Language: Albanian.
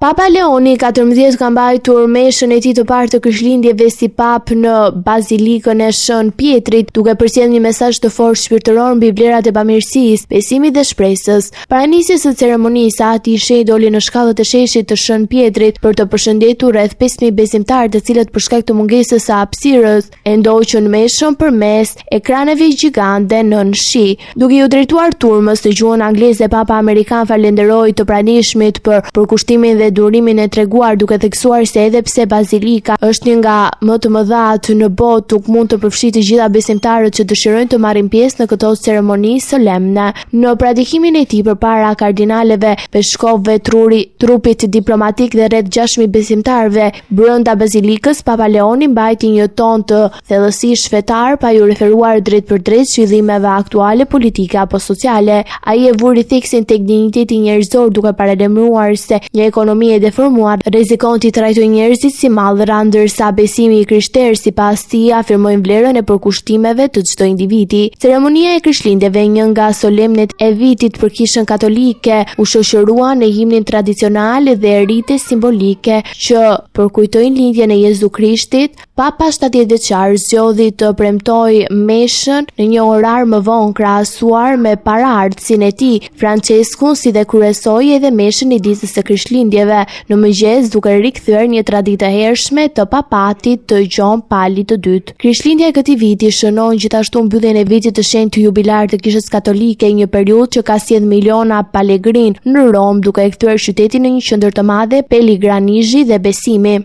Papa Leoni 14 ka mbajtur meshën e tij të parë të Krishtlindjeve si papë në Bazilikën e Shën Pjetrit, duke përcjellë një mesazh të fortë shpirtëror mbi vlerat e bamirësisë, besimit dhe shpresës. Para nisjes së ceremonisë, Ati i Shenjtë doli në shkallët e sheshit të Shën Pjetrit për të përshëndetur rreth 5000 besimtarë, të cilët për shkak të mungesës së hapësirës e ndoqën meshën përmes ekraneve gjigande nën shi. Duke iu drejtuar turmës në gjuhën angleze, Papa amerikan falënderoi të pranishmit për përkushtimin dhe durimin e treguar, duke theksuar se edhe pse bazilika është një nga më të mëdhatë në botë, nuk mund të përfshijë të gjitha besimtarët që dëshirojnë të marrin pjesë në këto ceremoni solemne. Në predikimin e tij përpara kardinaleve, peshkopëve, truri, trupit diplomatik dhe rreth 6000 besimtarëve, brenda bazilikës, Papa Leoni mbajti një ton të thellësisht fetar pa iu referuar drejtpërdrejt zhvillimeve aktuale politike apo sociale. Ai e vuri theksin tek dinjiteti njerëzor duke paralajmëruar se një ekonomi e deformuar rrezikon t'i trajtojë njerëzit si mallra, ndërsa besimi i krishterë sipas tij afirmojnë vlerën e përkushtimeve të çdo individi. Ceremonia e Krishtlindjeve, një nga solemnet e vitit për Kishën Katolike, u shoqërua në himnin tradicional dhe rite simbolike që përkujtojnë lindjen e Jezu Krishtit. Papa 70 vjeçar zgjodhi të premtojë meshën në një orar më vonë krahasuar me paraardhësin e tij, Françeskun, si dhe kryesoi edhe meshën e ditës së Krishtlindjeve në mëngjes, duke rikthyer një traditë të hershme të papatit të Gjon Palit të Dytë. Krishtlindja e këtij viti shënon gjithashtu mbylljen e vitit të shenjtë jubilar të Kishës Katolike, një periudhë që ka sjellë miliona pelegrinë në Romë, duke e kthyer qytetin në një qendër të madhe pelegrinazhi dhe besimi.